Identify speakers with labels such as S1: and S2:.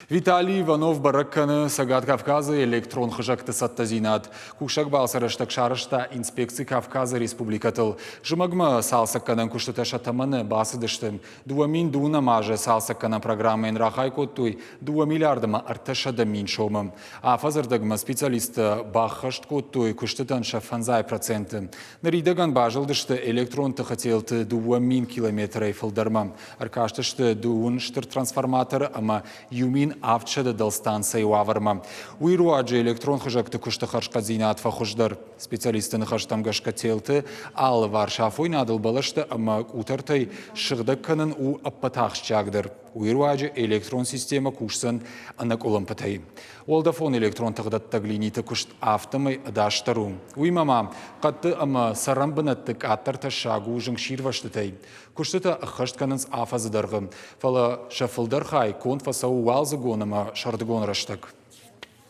S1: Виталий Иванов бӕрӕг кӕны Цӕгат Кавказы электрон хызӕгты цӕттӕдзинад. Кусӕг балцы рӕстӕг сарӕзта инспекци Кавказы республикӕтыл. Зымӕгмӕ цалцӕггӕнӕн куыстытӕ сӕ тӕмӕны бацыдысты. 2012 азы цалцӕггӕнӕн программӕйӕн рахай кодтой 2 миллиард ӕмӕ 300 000 сомы. Афӕдзы специалисттӕ баххӕст кодтой куыстытӕн сӕ 5%. Ныридӕгӕн базылдысты электрон тыхы телты 2000 километрӕй фылдӕрмӕ. Ӕркастысты дыууын стыр трансформаторы ӕмӕ 1700 дӕлстанцӕйы уавӕрмӕ. Уый руаджы электрон хызӕгты куысты хӕрзхъӕддзинад фӕхуыздӕр. Специалистты ныхӕстӕм гӕсгӕ телты алыварс афойнадыл бӕлӕстӕ ӕмӕ къутӕртӕй сыгъдӕг кӕнын у ӕппӕт ахсджиагдӕр. Уый руаджы электрон системӕ кусдзӕн ӕнӕкъуылымпытӕй. Уӕлдӕфон электрон тыхдӕттӕг линиты куыст афтӕмӕй ӕдасдӕр у. Уыимӕ ма хъӕдты ӕмӕ цӕрӕн бынӕтты къаддӕр тӕссаг у зынгсирвӕзтытӕй. Куыстытӕ ӕххӕст кӕнынц афӕдзы дӕргъы, фӕлӕ сӕ фылдӕр хай конд фӕцӕуы уалдзыгон ӕмӕ сӕрдыгон рӕстӕг.